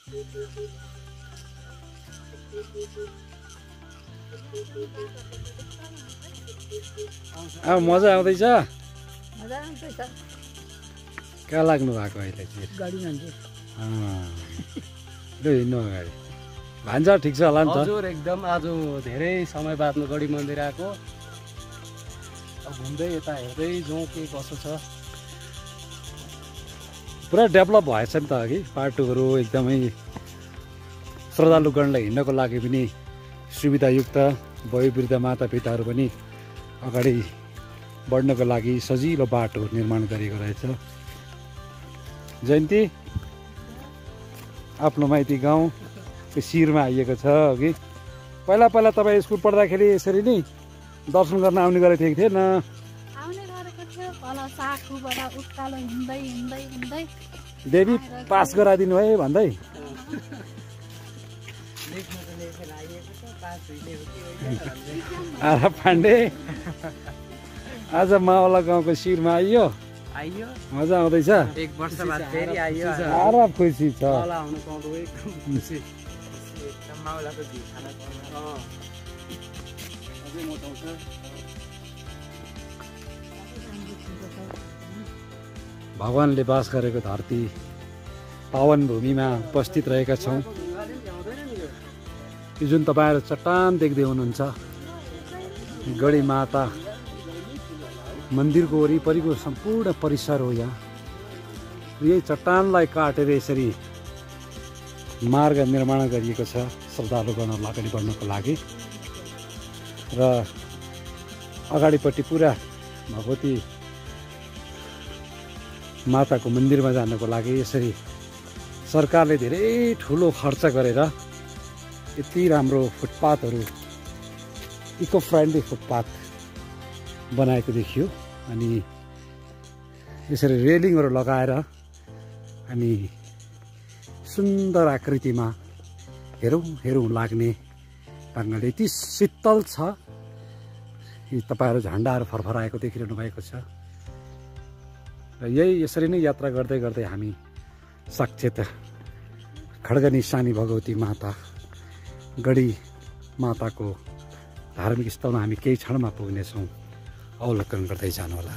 अब मजा आउँदैछ? मजा आउँदैछ। कहाँ लाग्नु भएको अहिले चाहिँ? गाडी मान्छे। लु हिँड्नु अगाडि। भान्जा ठिक छ होला नि त? हजुर एकदम। आज धेरै समय बादमा गढी मन्दिर आएको। अब घुम्दै यता हेर्दै जाउँ के कसो छ। पुरा डेभलप भएछ नि त अघि बाटोहरू एकदमै श्रद्धालुगणलाई हिँड्नको लागि पनि सुविधायुक्त। वयोवृद्ध मातापिताहरू पनि अगाडि बढ्नको लागि सजिलो बाटो निर्माण गरिएको रहेछ। जयन्ती आफ्नो माइती गाउँको शिरमा आइएको छ अघि। पहिला पहिला तपाईँ स्कुल पढ्दाखेरि यसरी नै दर्शन गर्न आउने गरेको थियो कि थिएन? आउने गरेको थियो। तल साखुबाट उकालो हिँड्दै हिँड्दै हिँड्दै देवी पास गराइदिनु है भन्दै। आरा पाण्डे आज मावला गाउँको शिरमा आइयो। मजा आउँदैछ? 1 वर्ष बाद फेरि आइयो। आरा खुसी छ। तल आउनु पाउँदो एकदम खुसी। एकदम माउलाको घिउ खाना पाउँदा। अझै मोटाउँछ। भगवानले बास गरेको धरती पावन भूमिमा उपस्थित रहेका छौँ। यो जुन तपाईँहरू चट्टान देख्दै हुनुहुन्छ गढी माता मन्दिरको वरिपरिको सम्पूर्ण परिसर हो। यहाँ यही चट्टानलाई काटेर यसरी मार्ग निर्माण गरिएको छ श्रद्धालुगणहरू अगाडि बढ्नको लागि। र अगाडिपट्टि पुरा भगवती माताको मन्दिरमा जानको लागि यसरी सरकारले धेरै ठुलो खर्च गरेर यति राम्रो फुटपाथहरू इको फ्रेन्डली फुटपाथ बनाएको देखियो। अनि यसरी रेलिङहरू लगाएर अनि सुन्दर आकृतिमा हेरौँ हेरौँ लाग्ने ढङ्गले यति शीतल छ। यी तपाईँहरू झन्डाहरू फरफराएको देखिरहनु भएको छ। र यही यसरी नै यात्रा गर्दै गर्दै हामी साक्षात् खड्ग निशानी भगवती माता गढी माताको धार्मिक स्थलमा हामी केही क्षणमा पुग्नेछौँ। अवलोकन गर्दै जानुहोला।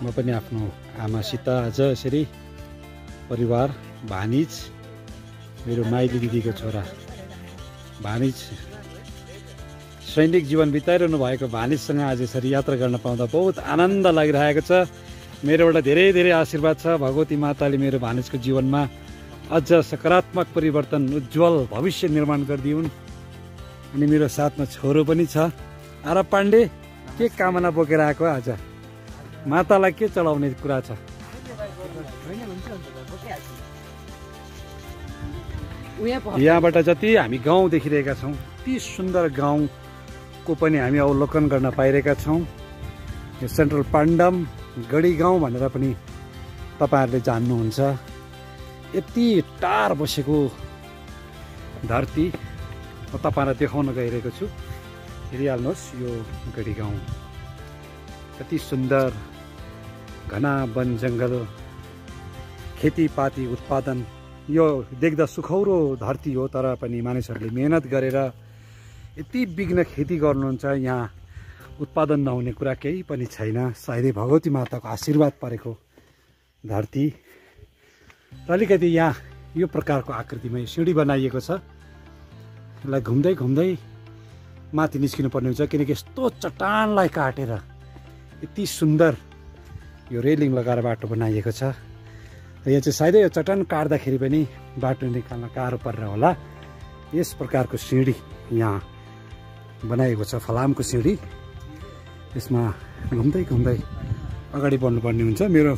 म पनि आफ्नो आमासित आज यसरी परिवार भानिज मेरो माइली दिदीको छोरा भानिज सैनिक जीवन बिताइरहनु भएको भानिजसँग आज यसरी यात्रा गर्न पाउँदा बहुत आनन्द लागिरहेको छ। मेरोबाट धेरै धेरै आशीर्वाद छ। भगवती माताले मेरो भानिजको जीवनमा अझ सकारात्मक परिवर्तन उज्जवल भविष्य निर्माण गरिदिउन्। अनि मेरो साथमा छोरो पनि छ आरा पाण्डे। के कामना बोकेर आएको आज? मातालाई के चलाउने कुरा छ? यहाँबाट जति हामी गाउँ देखिरहेका छौँ ती सुन्दर गाउँको पनि हामी अवलोकन गर्न पाइरहेका छौँ। यो सेन्ट्रल पाण्डम गढी गाउँ भनेर पनि तपाईँहरूले जान्नुहुन्छ। यति टाढ बसेको धरती म तपाईँलाई देखाउन गइरहेको छु। हेरिहाल्नुहोस् यो गढी गाउँ कति सुन्दर। घना वन जङ्गल, खेतीपाती उत्पादन। यो देख्दा सुखौरो धरती हो तर पनि मानिसहरूले मेहनत गरेर यति बिघ्न खेती गर्नुहुन्छ। यहाँ उत्पादन नहुने कुरा केही पनि छैन। सायदै भगवती माताको आशीर्वाद परेको धरती। र अलिकति यहाँ यो प्रकारको आकृतिमा सिँढी बनाइएको छ। यसलाई घुम्दै घुम्दै माथि निस्किनु पर्ने हुन्छ किनकि यस्तो चट्टानलाई काटेर यति सुन्दर यो रेलिङ लगाएर बाटो बनाइएको छ। यहाँ चाहिँ सायदै यो चट्टान काट्दाखेरि पनि बाटो निकाल्न गाह्रो परेर होला यस प्रकारको सिँढी यहाँ बनाएको छ। फलामको सिँढी। यसमा घुम्दै घुम्दै अगाडि बढ्नुपर्ने हुन्छ। मेरो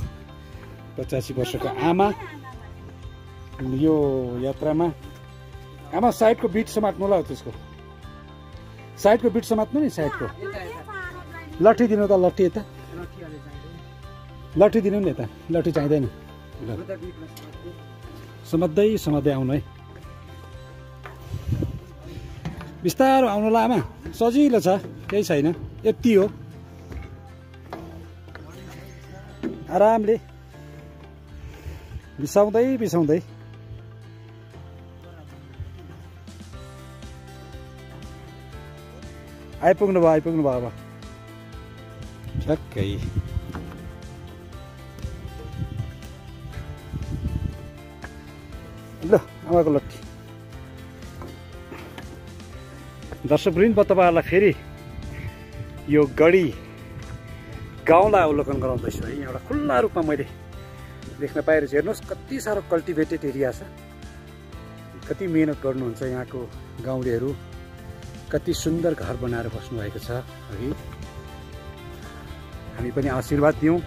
85 वर्षको आमा यो यात्रामा। आमा साइडको बिट समात्नु होला त्यसको। साइडको बिट समात्नु नि। साइडको लट्ठी दिनु त। लट्ठी यता लट्ठी दिनु नि। यता लट्ठी चाहिँदैन। समात्दै समात्दै आउनु है। बिस्तारो आउनुला आमा। सजिलो छ केही छैन। यति हो। आरामले बिसाउँदै बिसाउँदै आइपुग्नु भयो अब ठ्याक्कै। ल आमाको लट्ठी। दर्शकवृन्द म तपाईँहरूलाई फेरि यो गढी गाउँलाई अवलोकन गराउँदैछु है। यहाँबाट खुल्ला रूपमा मैले देख्न पाइरहेछु। हेर्नुहोस् कति साह्रो कल्टिभेटेड एरिया छ, कति मेहनत गर्नुहुन्छ यहाँको गाउँलेहरू, कति सुन्दर घर बनाएर बस्नुभएको छ है। हामी पनि आशीर्वाद दिउँ,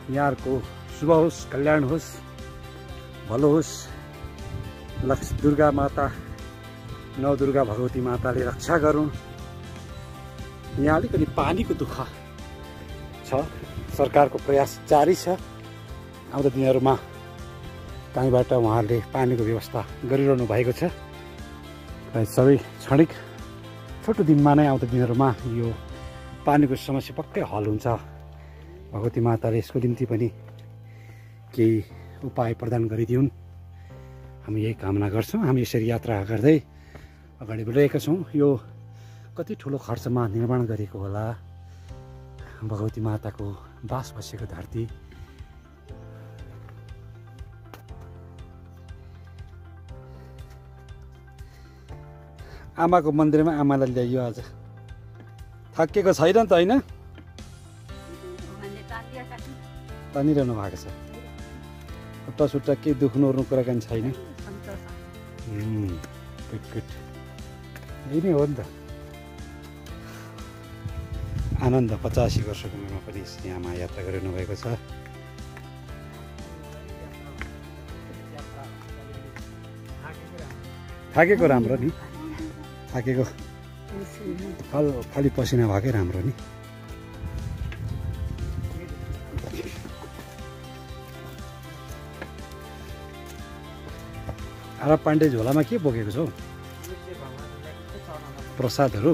यहाँहरूको शुभ होस्, कल्याण होस्, भलो होस्। लक्ष्मी दुर्गा माता, नवदुर्गा भगवती माताले रक्षा गरून्। यहाँ अलिकति पानीको दुःख छ, सरकारको प्रयास जारी छ। आउँदो दिनहरूमा कहीँबाट उहाँहरूले पानीको व्यवस्था गरिरहनु भएको छ। सबै क्षणिक छोटो दिनमा नै आउँदो दिनहरूमा यो पानीको समस्या पक्कै हल हुन्छ। भगवती माताले यसको निम्ति पनि केही उपाय प्रदान गरिदिउन्, हामी यही कामना गर्छौँ। हामी यसरी यात्रा गर्दै अगाडि बढिरहेका छौँ। यो कति ठुलो खर्चमा निर्माण गरिएको होला, भगवती माताको बास बसेको धरती। आमाको मन्दिरमा आमालाई ल्याइयो आज। थाकिएको छैन त होइन? तानिरहनु भएको छ। खुट्टा सुट्टा केही दुख्नु ओर्नु कुराकानी छैन? गुड। यही नै हो नि त आनन्द। 85 वर्षको उमेरमा पनि यहाँमा यात्रा गरिरहनु भएको छ। थाकेको राम्रो नि, थाकेको खाली पसिना भएकै राम्रो नि। आरा पाण्डे झोलामा के बोकेको छौ? प्रसादहरू?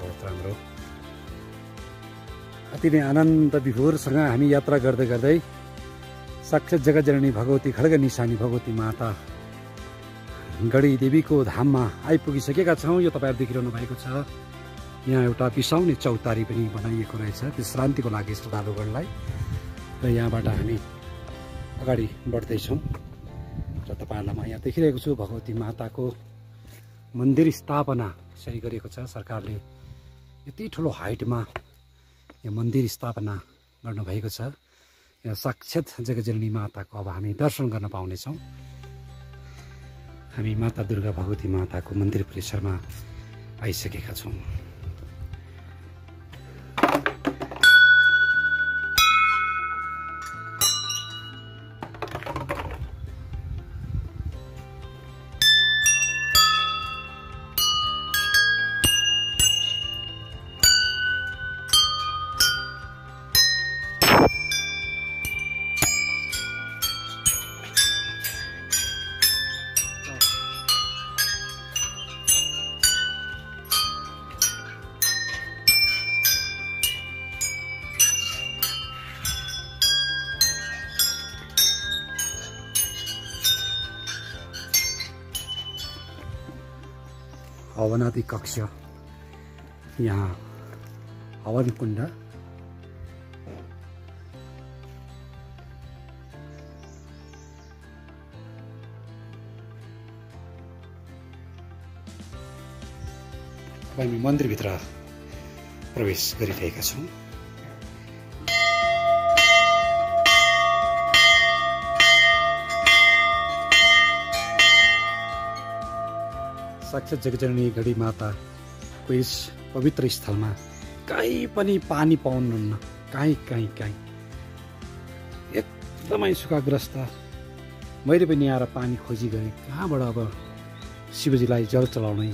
बहुत राम्रो। अति नै आनन्द विभोरसँग हामी यात्रा गर्दै गर्दै साक्षात् जगतजननी भगवती खड्ग निशानी भगवती माता गढी देवीको धाममा आइपुगिसकेका छौँ। यो तपाईँहरू देखिरहनु भएको छ। यहाँ एउटा बिसाउने चौतारी पनि बनाइएको रहेछ विश्रान्तिको लागि श्रद्धालुहरूलाई। र यहाँबाट हामी अगाडि बढ्दैछौँ र तपाईँहरूलाई म यहाँ देखिरहेको छु भगवती माताको मन्दिर स्थापना सही गरेको छ सरकारले। यति ठुलो हाइटमा यो मन्दिर स्थापना गर्नुभएको छ। यहाँ साक्षात् जगतजननी माताको अब हामी दर्शन गर्न पाउनेछौँ। हामी माता दुर्गा भगवती माताको मन्दिर परिसरमा आइसकेका छौँ। हवनादि कक्ष, यहाँ हवन कुण्ड, हामी मन्दिरभित्र प्रवेश गरिरहेका छौँ। साक्षात् जगतजननी गढी माताको यस पवित्र स्थलमा कहीँ पनि पानी पाउनुहुन्न। कहीँ एकदमै सुखाग्रस्त। मैले पनि यहाँ पानी खोजी गरेँ कहाँबाट अब शिवजीलाई जल चलाउने।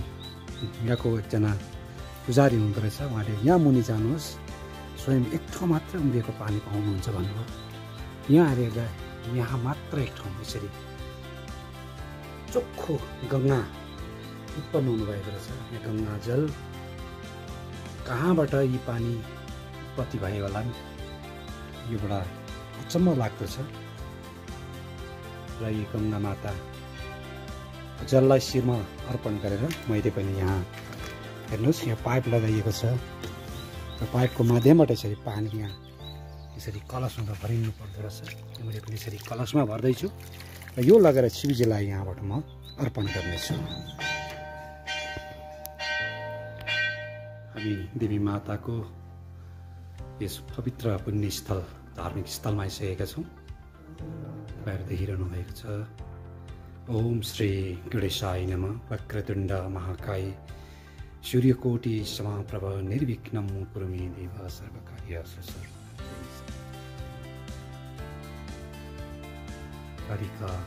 यहाँको एकजना पुजारी हुँदो रहेछ, उहाँले यहाँ मुनि जानुहोस्, स्वयं एक ठाउँ मात्र उम्रिएको पानी पाउनुहुन्छ भन्नुभयो। यहाँ आएर यहाँ मात्र एक ठाउँ यसरी चोखो गङ्गा उत्पन्न हुनुभएको रहेछ। यहाँ गङ्गा जल कहाँबाट यी पानी उत्पत्ति भयो होला नि, यो बडा अचम्म लाग्दछ। र यी गङ्गा माता जललाई शिरमा अर्पण गरेर मैले पनि यहाँ हेर्नुहोस् यहाँ पाइप लगाइएको छ र पाइपको माध्यमबाट यसरी पानी यहाँ यसरी कलशमा त भरिनु पर्दो रहेछ। मैले पनि यसरी कलशमा भर्दैछु र यो लगेर शिवजीलाई यहाँबाट म अर्पण गर्नेछु। हामी देवी माताको यस पवित्र पुण्यस्थल धार्मिक स्थलमा आइसकेका छौँ। तपाईँहरू देखिरहनु भएको छ। ओम श्री गणेशाय नमः। वक्रतुण्ड महाकाय सूर्यकोटि समाप्रभ निर्विघ्नं कुरु मे देव सर्वकार्येषु सर्वदा।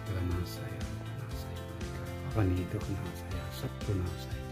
गणनाशाय अवनीतनाशाय शत्रुनाशाय